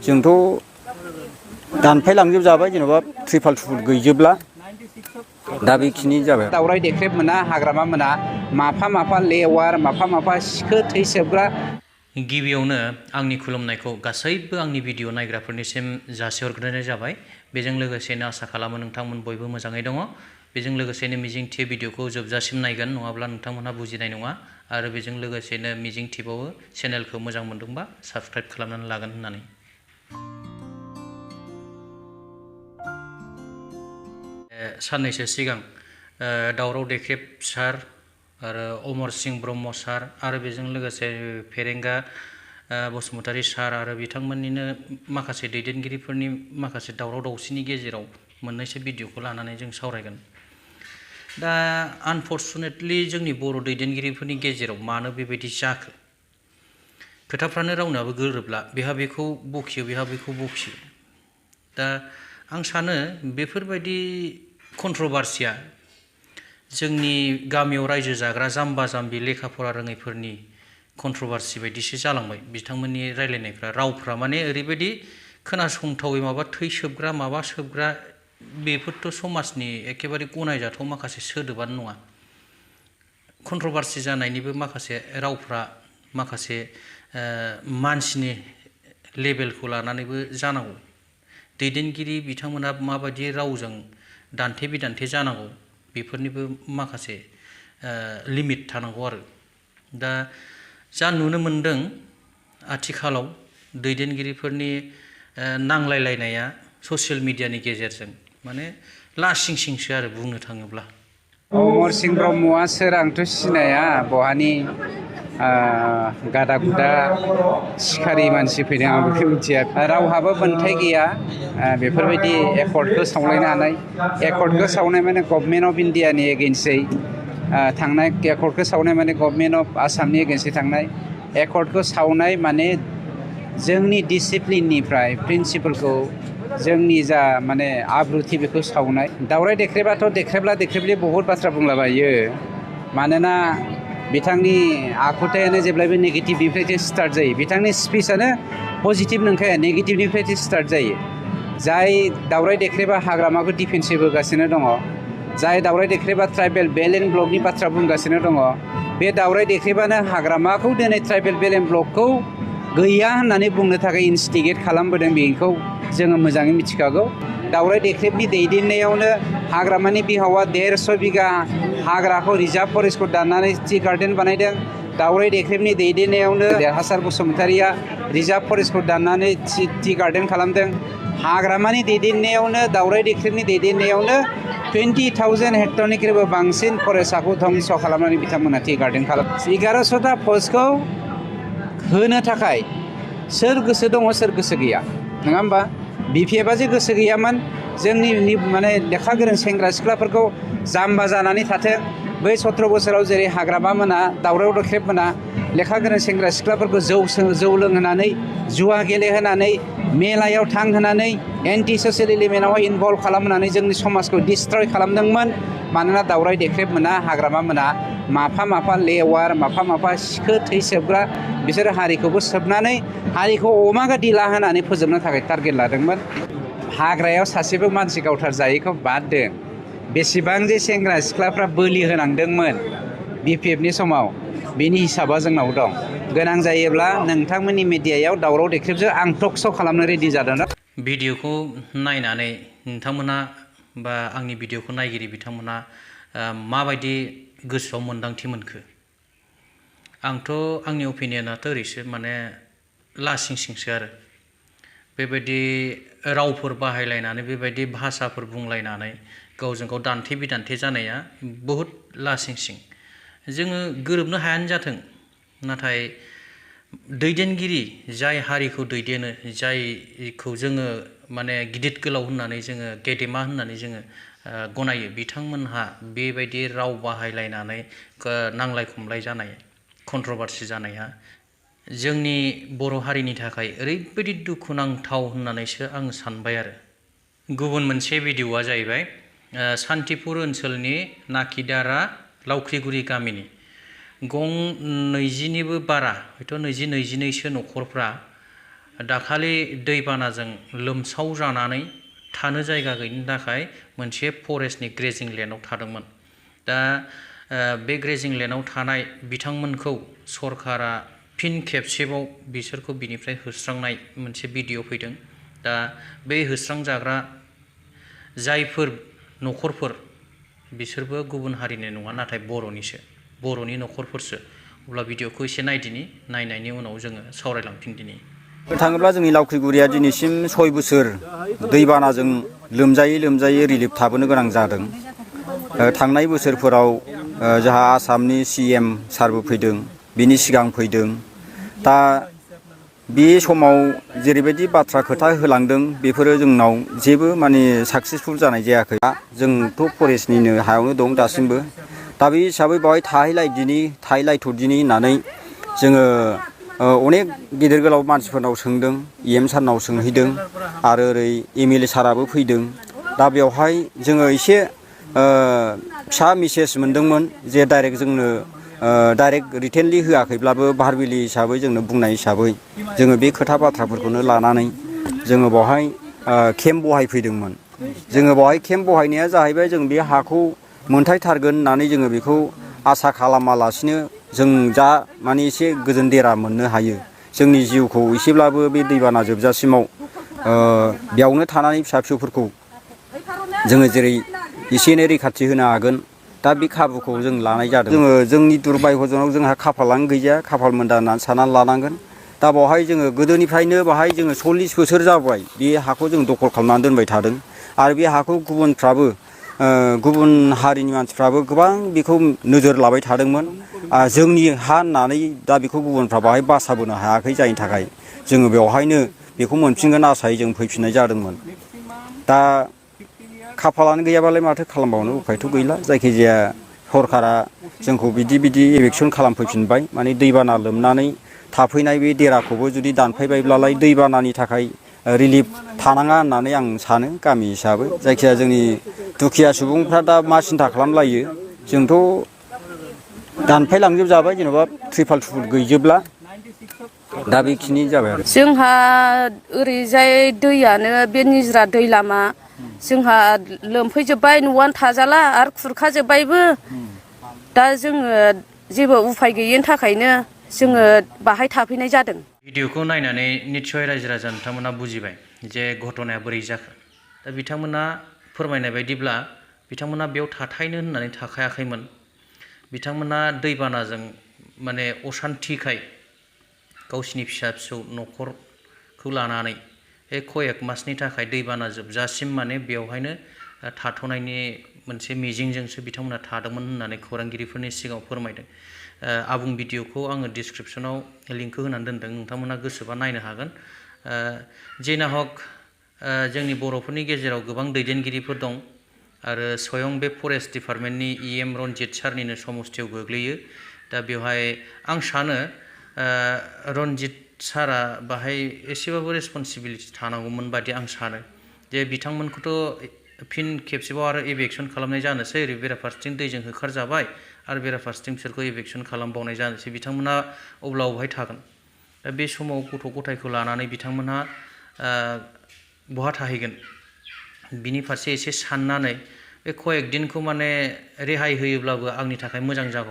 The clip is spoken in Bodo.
जोंथ' दानफायलांजोबजाबाय जेनेबा ट्रिपाल टुपुल गैजोबला दा बेखिनि जाबाय। दावराय देख्रेब मोना हाग्रामा मोना माफा माफा लेवार माफा माफा सिखो थै सोबग्रा। गिबियावनो आंनि खुलुमनायखौ गासैबो आंनि भिडिअ नायग्राफोरनिसिम जासिहरग्रोनाय जाबाय। बेजों लोगोसेनो आसा खालामो नोंथांमोन बयबो मोजाङै दङ। बेजों लोगोसेनो मिजिंथियो भिडिअखौ जोबजासिम नायगोन, नङाब्ला नोंथांमोनहा बुजिनाय नङा। आरो बेजों लोगोसेनो मिजिंथिबावो चेनेलखौ मोजां मोनदोंबा साबस्क्राइब खालामनानै लागोन होननानै। साननैसो सिगां दावराव देख्रेब सार आरो अमर सिंह ब्रह्म सार आरो बेजों लोगोसे फेरेंगा बसुमतारी सार आरो बिथांमोननिनो माखासे दैदेनगिरिफोरनि माखासे दावराव दावसिनि गेजेराव मोननैसो भिडिअखौ लानानै जों सावरायगोन। दा आनफर्चुनेटलि जोंनि बर' दैदेनगिरिफोरनि गेजेराव मानो बेबायदि जाखो? खोथाफ्रानो रावनाबो गोरोबला, बेहा बेखौ बखियो बेहा बेखौ बखियो। दा आं सानो बेफोरबायदि कन्ट्रभार्सिया जोंनि गामियाव रायजो जाग्रा जाम्बा जाम्बि लेखा फरा रोङैफोरनि कन्ट्रभार्सि बायदिसो जालांबाय। बिथांमोननि रायलायनायफ्रा रावफ्रा माने ओरैबायदि खोनासंथावै माबा थै सोबग्रा माबा सोबग्रा, बेफोरथ' समाजनि एखेबारे गनायजाथाव माखासे सोदोबानो नङा। कन्ट्रभार्सि जानायनिबो माखासे रावफ्रा माखासे मानसिनि लेभेलखौ लानानैबो जानांगौ। दैदेनगिरि बिथांमोना माबायदि रावजों दान्थे बिदान्थे जानांगौ बेफोरनिबो माखासे लिमिट थानांगौ आरो। दा जा नुनो मोनदों आथिखालाव दैदेनगिरिफोरनि नांलायलायनाया ससियेल मिडियानि गेजेरजों माने लासिं सिंसो आरो बुंनो थाङोब्ला। अमर सिंह ब्रह्मआ सोर आंथ' सिनाया, बहानि गादा गुदा सिखारि मानसि फैदों आं बेखौ मिथिया। रावहाबो मोन्थाय गैया बेफोरबायदि एकर्डखौ सावलायनो हानाय। एकर्डखौ सावनाय माने गभर्नमेन्ट अफ इन्डियानि एगेन्स्टै थांनाय, एकर्डखौ सावनाय माने गभर्नमेन्ट अफ आसामनि एगेन्स्टै थांनाय। एकर्डखौ सावनाय माने जोंनि डिसिप्लिननिफ्राय प्रिन्सिपलखौ जोंनि जा माने आब्रुथि बेखौ सावनाय। दावराय देख्रेबाथ' देख्रेबला देख्रेबलि बहुद बाथ्रा बुंलाबायो, मानोना बिथांनि आखुथायानो जेब्लायबो नेगेटिभनिफ्रायसो स्टार्ट जायो। बिथांनि स्पिचआनो पजिटिभ नंखाया, नेगेटिभनिफ्रायसो स्टार्ट जायो। जाय दावराय देख्रेबा हाग्रामाखौ डिफेन्सिभ होगासिनो दङ, जाय दावराय देख्रेबा ट्राइबेल बेल्ट एन्ड ब्लकनि बाथ्रा बुंगासिनो दङ, बे दावराय देख्रेबानो हाग्रामाखौ दिनै ट्राइबेल बेल्ट एन्ड ब्लकखौ गैया होननानै बुंनो थाखाय इनस्टिगेट खालामबोदों, बेखौ जोङो मोजाङै मिथिखागौ। दावराय देख्रेबनि दैदेननायावनो हाग्रामानि बिहावा 150 बिगा हाग्राखौ रिजार्भ फरेस्टखौ दाननानै टि गार्डेन बानायदों। दावराय देख्रेबनि दैदेननायावनो देरहासार बसुमतारिया रिजार्भ फरेस्टखौ दाननानै टि गार्डेन खालामदों। हाग्रामानि दैदेननायावनो दावराय देख्रेबनि दैदेननायावनो 20,000 हेक्टरनिख्रुइबो बांसिन फरेस्टखौ धंस खालामनानै बिथांमोना टि गार्डेन खालामो। 1100टा पस्टखौ होनो थाखाय सोर गोसो दङ सोर गोसो गैया, नङा होमबा? बिपिएफआ जे गोसो गैयामोन जोंनि माने लेखा गोरों सेंग्रा सिख्लाफोरखौ जाम्बा जानानै थाथों। बै 17 बोसोराव जेरै हाग्रामा मोना दावराव देख्रेब मोना लेखा गोरों सेंग्रा सिख्लाफोरखौ जौ लोंहोनानै जुवा गेलेहोनानै मेलायाव थांहोनानै एन्टि ससियेल एलिमेन्टआव इनभल्भ खालामनानै जोंनि समाजखौ डिस्ट्रय खालामदोंमोन। मानोना दावराय देख्रेब मोना हाग्रामा मोना माफा माफा लेवार माफा माफा सिखो थै सोबग्रा, बिसोर हारिखौबो सोबनानै हारिखौ अमा गादिला होनानै फोजोबनो थाखाय टारगेट लादोंमोन। हाग्रायाव सासेबो मानसि गावथार जायैखौ बाददों। बेसेबां जे सेंग्रा सिख्लाफ्रा बोलि होनांदोंमोन बिपिएफनि समाव, बेनि हिसाबा जोंनाव दं। गोनां जायोब्ला नोंथांमोननि मिडियायाव दावराव देख्रेबजों आं टक श' खालामनो रेडि जादों। भिडिअखौ नायनानै नोंथांमोना बा आंनि भिडिअखौ नायगिरि बिथांमोना माबायदि गोसोआव मोन्दांथि मोनखो? आंथ' आंनि अपिनियनाथ' ओरैसो माने लासिं सिंसो आरो। बेबायदि रावफोर बाहायलायनानै बेबायदि भाषाफोर बुंलायनानै गावजों गाव दान्थे बिदान्थे जानाया बहुद लासिं सिं। जोङो गोरोबनो हायानो जाथों, नाथाय दैदेनगिरि जाय हारिखौ दैदेनो, जायखौ जोङो माने गिदिर गोलाव होननानै जोङो गेदेमा होननानै जोङो गनायो, बिथांमोनहा बेबायदि राव बाहायलायनानै नांलाय खमलाय जानाय कन्ट्रभार्सि जानाया जोंनि बर' हारिनि थाखाय ओरैबायदि दुखुनांथाव होननानैसो आं सानबाय आरो। गुबुन मोनसे भिडिअआ जाहैबाय सान्तिपुर ओनसोलनि नाकिदारा लावख्रिगुरि गामिनि गं 20निबो बारा हयथ' 20-22सो न'खरफ्रा दाखालि दैबानाजों लोमसाव जानानै थानो जायगा गैयिनि थाखाय मोनसे फरेस्टनि ग्रेजिं लेन्डआव थादोंमोन। दा बे ग्रेजिं लेन्डआव थानाय बिथांमोनखौ सरकारा फिन खेबसेबाव बिसोरखौ बिनिफ्राय होस्रांनाय मोनसे भिडिअ फैदों। दा बे होस्रांजाग्रा जायफोर न'खरफोर बिसोरबो गुबुन हारिनि नङा, नाथाय बर'नि न'खरफोरसो। अब्ला भिडिअखौ एसे नायदिनि, नायनायनि उनाव जोङो सावरायलांफिनदिनि। थाङोब्ला जोंनि लावख्रिगुरिया दिनैसिम 6 बोसोर दैबानाजों लोमजायै रिलिफ थाबोनो गोनां जादों। थांनाय बोसोरफोराव जोंहा आसामनि CM सारबो फैदों, बिनि सिगां फैदों। दा बे समाव जेरैबायदि बाथ्रा खोथा होलांदों बेफोरो जोंनाव जेबो माने साक्सेसफुल जानाय जायाखै। जोंथ' फरेस्टनिनो हायावनो दं दासिमबो। दा बे हिसाबै बेवहाय थाहैलायथ'दिनि होननानै जोङो अनेक गेदेर गोलाव मानसिफोरनाव सोंदों, EM सारनाव सोंहैदों आरो ओरै MLA साराबो फैदों। दा बेवहाय जोङो एसे फिसा मेसेज मोनदोंमोन जे डाइरेक्ट जोंनो डाइरेक्ट रिटेनलि होआखैब्लाबो भारबेलि हिसाबै जोंनो बुंनाय हिसाबै जोङो बे खोथा बाथ्राफोरखौनो लानानै जोङो बेवहाय केम्प बहायफैदोंमोन। जोङो बेवहाय केम्प बहायनाया जाहैबाय जों बे हाखौ मोनथायथारगोन होननानै जोङो बेखौ आसा खालामालासिनो जों जा माने एसे गोजोन देरा मोननो हायो। जोंनि जिउखौ एसेब्लाबो बे दैबाना जोबजासिमाव बेयावनो थानानै फिसा फिसौफोरखौ जोङो जेरै एसे एनै रैखाथि होनो हागोन। दा बे खाबुखौ जों लानाय जादों। जोङो जोंनि दुरभाग्यजों जोंहा खाफालानो गैया, खाफाल मोनदा होननानै साननानै लानांगोन। दा बेवहाय जोङो गोदोनिफ्रायनो बेवहाय जोङो 40 बोसोर जाबाय बे हाखौ जों दखल खालामनानै दोनबाय थादों। आरो बे हाखौ गुबुन हारिनि मानसिफ्राबो गोबां बेखौ नोजोर लाबाय थादोंमोन। जोंनि हा होननानै दा बेखौ गुबुनफ्रा बाहाय बासाबोनो हायाखै, जायनि थाखाय जोङो बेवहायनो बेखौ मोनफिनगोन आसायै जों फैफिननाय जादोंमोन। दा खाफालानो गैयाबालाय माथो खालामबावनो, उफायथ' गैला। जायखिजाया सरकारा जोंखौ बिदि एभिक्सन खालामफैफिनबाय। माने दैबाना लोमनानै थाफैनाय बे देराखौबो जुदि दानफायबायब्लालाय दैबानानि थाखाय रिलिफ थानाङा होननानै आं सानो गामि हिसाबै। जायखिजाया जोंनि दुखिया सुबुंफ्रा दा मा सिन्था खालामलायो, जोंथ' दानफायलांजोबजाबाय जेन'बा त्रिपाल गैजोबला। दा बेखिनि जाबाय आरो। जोंहा ओरैजाय दैयानो बे निज्रा दै लामा जोंहा लोमफैजोब्बाय, न'आनो थाजाला आरो खुरखाजोब्बायबो। दा जोङो जेबो उफाय गैयिनि थाखायनो जोङो बाहाय थाफैनाय जादों। भिडिअखौ नायनानै निस्सय रायजो राजा नोंथांमोना बुजिबाय जे घटनाया बोरै जाखो। दा बिथांमोना फोरमायनाय बायदिब्ला बिथांमोना बेयाव थाथायनो होननानै थाखायाखैमोन। बिथांमोना दैबानाजों माने असान्थिखाय गावसिनि फिसा फिसौ न'खरखौ लानानै बे कयेक मासनि थाखाय दैबाना जोबजासिम माने बेवहायनो थाथ'नायनि मोनसे मिजिंजोंसो बिथांमोना थादोंमोन होननानै खौरांगिरिफोरनि सिगाङाव फोरमायदों। आबुं भिडिअखौ आङो डिसक्रिपसनाव लिंकखौ होनानै दोनदों, नोंथांमोना गोसोबा नायनो हागोन। जेनाहक जोंनि बर'फोरनि गेजेराव गोबां दैदेनगिरिफोर दं आरो स्वयं बे फरेस्ट डिपार्टमेन्टनि EM रनजित सारनिनो समस्थियाव गोग्लैयो। दा बेवहाय आं सानो रनजित सारा बाहाय एसेबाबो रेसपन्सिबिलिटि थानांगौमोन बादि आं सानो। जे बिथांमोनखौथ' फिन खेबसेबाव आरो एभिक्सन खालामनाय जानोसै, ओरै बेराफारसेथिं दैजों होखारजाबाय आरो बेराफारसेथिं बिसोरखौ एभिक्सन खालामबावनाय जानोसै। बिथांमोना अब्ला बबेहाय थागोन? दा बे समाव गथ' गथायखौ लानानै बिथांमोनहा बहा थाहैगोन? बिनि फारसे एसे साननानै बे कयेक दिनखौ माने रेहाय होयोब्लाबो आंनि थाखाय मोजां जागौमोन।